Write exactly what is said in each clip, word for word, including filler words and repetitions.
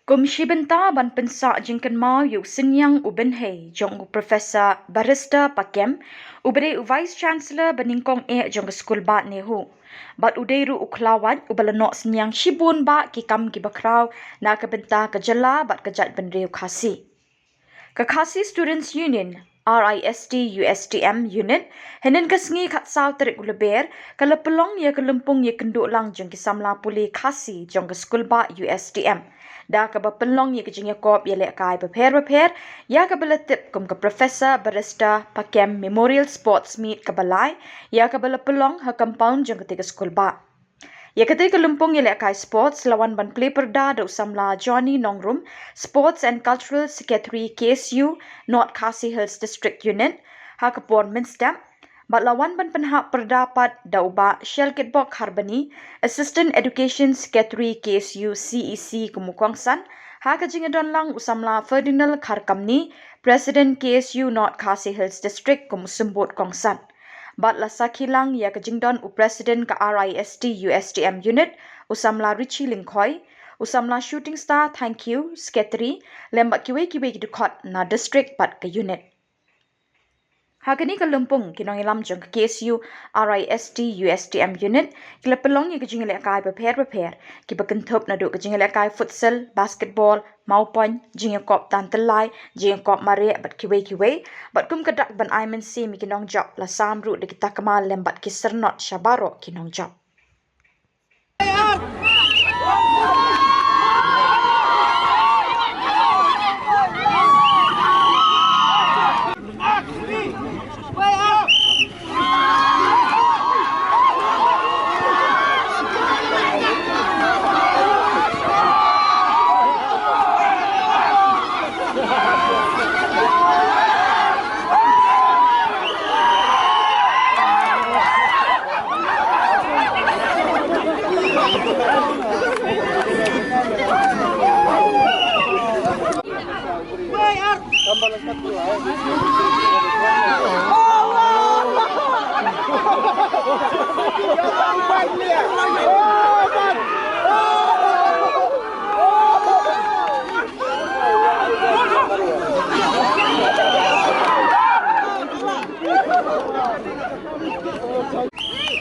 Kum shi bynta ban pynsah jingkynmaw ïa u synñiang u bynhei jong u Professor Barrister Pakem, uba dei u Vice Chancellor ba nyngkong eh jong ka skul bah NEHU, bad u dei ruh u khlawait uba la noh synñiang shibun bah ki kam kiba khraw na ka bynta ka jylla bad ka jaitbynriew Khasi. Ka Khasi Students Union, R I S T U S T M Unit, hynnin ka sngi khatsaw tarik u Lber, ka la pynlong ïa ka lympung ïakynduh lang jong ki samla pule Khasi jong ka skul bah U S T M, da kaba pynlong ïa ka jingïakop ïalehkai bapher bapher, ïa kaba la tip kum ka Professor Barrister Pakem Memorial Sports Meet kaba lai, ïa kaba la pynlong ha compound jong katei ka skul bah. Ïa katei ka lympung ïalehkai sports la wan ban plie pyrda da u samla Johnny Nongrum, Sports and Cultural Secretary K S U North Khasi Hills District Unit, ha ka por mynstep, bad la wan ban pynhap pyrda pat da u Bah Shelkitbok Harbani, Assistant Education Secretary K S U C E C kum u kongsan, ha ka jingïadon lang u samla Ferdinand Kharkamni, President K S U North Khasi Hills District kum u symbud kongsan. Bad la sakhi lang ïa ka jingdon u President ka R I S T U S T M Unit, u samla Richie Lyngkhoi, u samla Shooting Star Thangkhiew, Secretary, lem bad kiwei kiwei ki dkhot na district bad ka unit. Ha kane ka lympung, ki nongïalam jong ka K S U R I S T U S T M Unit ki la pynlong ïa ka jingïalehkai bapher bapher, kiba kynthup naduh ka jingïalehkai futsal, basketball, mawpoiñ, jingïakop tan tyllai, jingïakop mareh bad kiwei kiwei, bad kum ka dak ban ai mynsiem ïa ki nongjop, la sam ruh da ki takma lem bad ki syrnod sha baroh ki nongjop.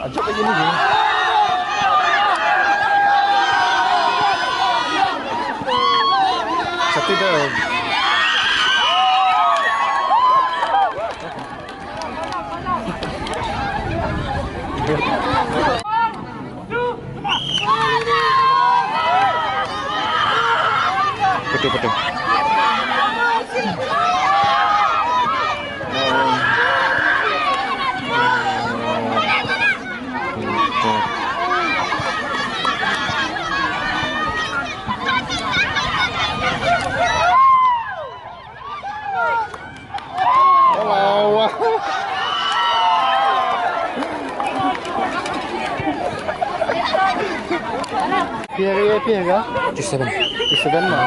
Ajak lagi ni je. Satu dah. Betul, betul. Phi ïa, phi ïa? T seven. T seven ma.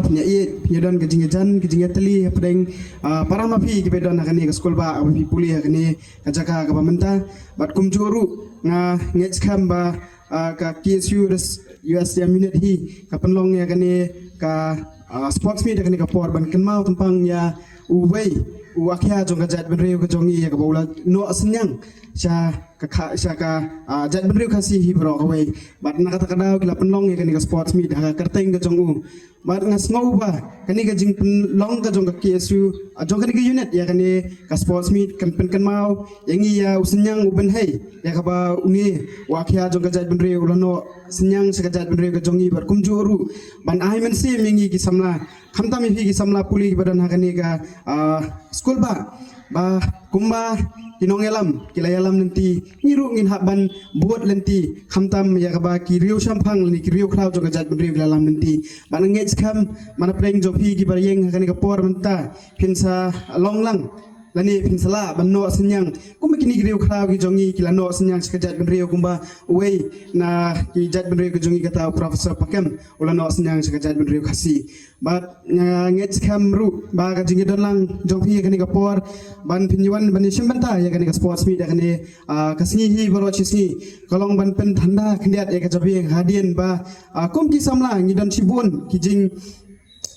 Ïa ïeit, ïa don ka jingïajan, ka jingïatylli hapdeng, ah, para ma phi kiba don ha kane ka skul ba, ba phi pule ha kane ka jaka kaba mynta. Bad kumjuh ruh nga ngeit skhem ba, ah, ka K S U Res-, U S D M unit hi ka pynlong ïa kane ka, ah, sports meet ha kane ka por ban kynmaw tympang ïa uwei u akhia jong ka jaitbynriew ka jong ngi ïa kaba u la noh synñiang sha ka, ka, sha ka, ah, jaitbynriew Khasi hi baroh kawei. Bad na kata ka daw ki la pynlong ïa kane ka sports meet ha ka kyrteng ka jong u. Bad nga sngew ba kane ka jingpynlong ka jong ka K S U, ah, jong kane ka unit ïa kane ka sports meet kan pynkynmaw ïa ngi ïa u synñiang u bynhei ïa kaba une u akhia jong ka jaitbynriew u la noh synñiang sha ka jaitbynriew ka jong ngi. Bad kumjuh ruh ban ai mynsiem ïa ngi ki samla, khamtam ïa phi ki samla pule kiba don ha kane ka, ah, skul ba, ba kumba ki nongïalam ki la ïalam lynti, ngi ruh ngin hap ban bud lynti, khamtam ïa kaba ki riewshemphang lane ki riewkhraw jong ka jaitbynriew ki la lam lynti. Bad nga ngeit skhem ba na pdeng jong phi kiba ïeng ha kane ka por mynta phin sa long lang lane phin sa lah ban noh synñiang kumba kine ki riewkhraw ki jong ngi ki la noh synñiang sha ka jaitbynriew, kumba uwei na ki jaitbynriew ki jong ngi kata u Professor Pakem u la noh synñiang sha ka jaitbynriew Khasi. Bad nga ngeit skhem ruh ba ka jingïadon lang jong phi ha kane ka por ban phin ïawan ban ïashim bynta ïa kane ka sports meet ha kane, ah, ka sngi hi baroh shi sngi ka long ban pynthanda khyndiat ïa ka jabieng hadien ba, ah, kum ki samla ngi don shibun ki jing,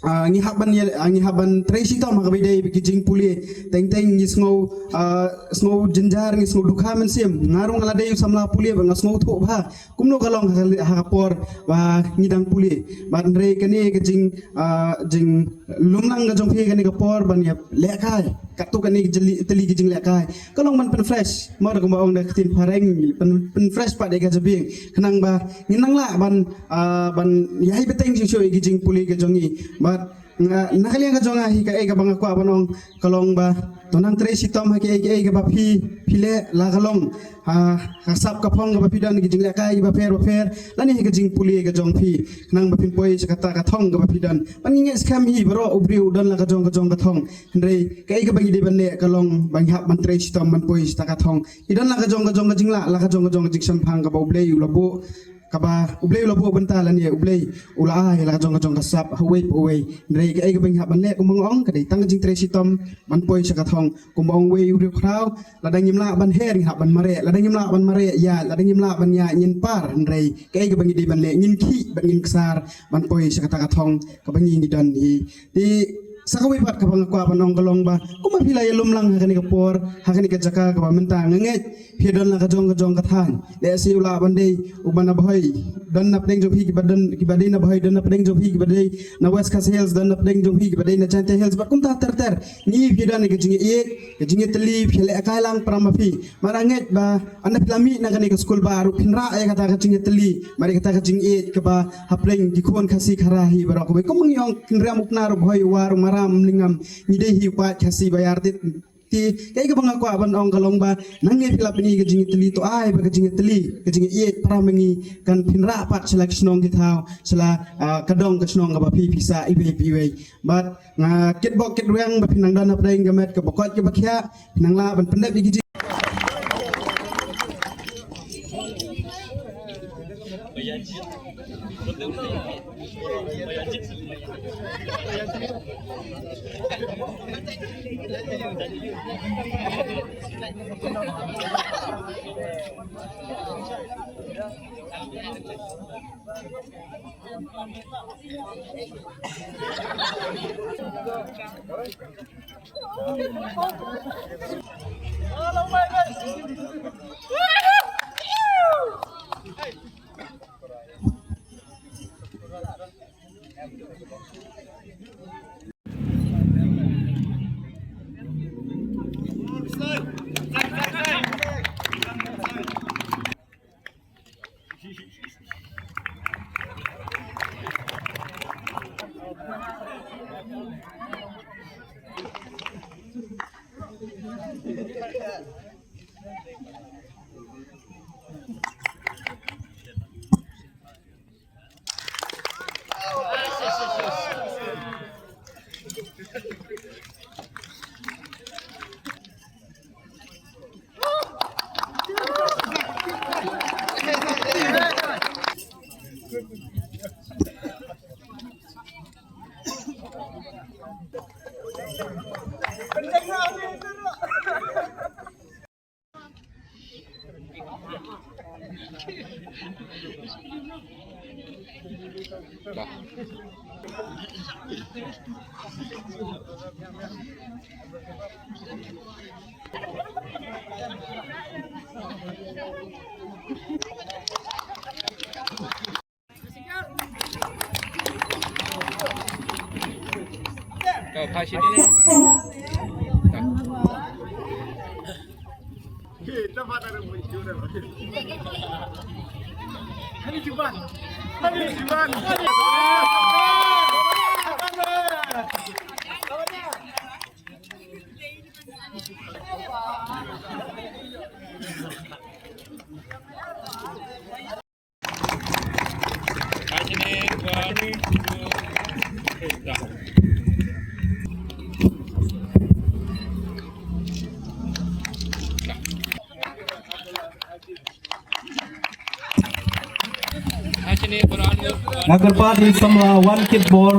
ah, ngi hap ban ïa, ah, ngi hap ban trei shitom ha kaba ïadei bad ki jingpule. Teng teng ngi sngew, ah, sngew jynjar, ngi sngew dukha mynsiem. Nga ruh nga la dei u samla pule ba nga sngewthuh bha kumno ka long ha ka, ha ka por ba ngi dang pule. Bad hynrei kane ka jing, ah, jinglum lang ka jong phi kane ka por ban ïalehkai katto katne ki jylliew tylli ki jinglehkai ka long ban pynfresh, mo, da kumba ong da ka ktien phareng, pyn, pynfresh pat ïa ka jabieng khnang ba ngin nang lah ban, ah, ban ïai bteng shuh shuh ïa ki jingpule ka jong ngi. Bad nga, na ka liang ka jong nga hi kaei kaba nga kwah ban ong ka long ba to nang trei shitom ha kiei kiei kaba phi, phi leh, la ka long ha, ha sap ka phong kaba phi don, ki jinglehkai kiba pher ba pher, lane ha ka jingpule ka jong phi khnang ba phin poi sha kata ka thong kaba phi don. Bad ngi ngeit skhem hi baroh u briew u don la ka jong ka jong ka thong. Hynrei kaei kaba ngi dei ban leh ka long ba ngi hap ban trei shitom ban poi sha kata ka thong. Ki don la ka jong ka jong ka jinglah, la ka jong ka jong ka jingshemphang kaba U Blei u la buh, kaba U Blei u la buh bynta lane U Blei u la ai la ka jong ka jong ka sap ha uwei pa uwei. Hynrei kaei kaba ngi hap ban leh kumba nga ong ka dei tang ka jingtrei shitom ban poi sha ka thong. Kumba ong uwei u riewkhraw, lada ngim lah ban her ngi hap ban mareh, lada ngim lah ban mareh ïaid, lada ngim lah ban ïaid ngin par. Hynrei kaei kaba ngi dei ban leh, ngin khih bad ngin ksar ban poi sha kata ka thong kaba ngi ngi don hi. Te sa kawei pat kaba nga kwah ban ong ka long ba kumba phi la ïalum lang ha kane ka por, ha kane ka jaka kaba mynta, nga ngeit phi don la ka jong ka jong ka thaiñ. Lehse u lah ban dei uba na Bhoi, don na pdeng jong phi kiba don, kiba dei na Bhoi, don na pdeng jong phi kiba dei na West Khasi Hills, don na pdeng jong phi kiba dei na Jaintia Hills, bad kumta ter ter. Ngi phi don ka jingïeit, ka jingïatylli, phi lehkai lang para ma phi. Mar nga ngeit ba ynda phi la mih na kane ka skul ba ruh phin rah ïa kata ka jingïatylli, mar ïa kata ka jingïeit kaba hapdeng ki khun Khasi Khara hi baroh kawei. Kumba ngi ong, kynriam u Pnar, u Bhoi u War, u Maram u Mlingam, ngi dei hi u paid Khasi ba ïar tit. Te kaei kaba nga kwah ban ong ka long ba nangne phi la pyni ka jingïatylli, to ai ba ka jingïatylli, ka jingïeit para ma ngi kan phin rah pat sha la ki shnong ki thaw, sha la, ah, ka dong ka shnong kaba phi phi sah iwei pa iwei. Bad nga kitbok kitrwiang ba phin nang don hapdeng ka met kaba koit kaba khiah, phin nang lah ban pyndep ïa ki jing Nga kyrpad ïa i samla wan kit bor.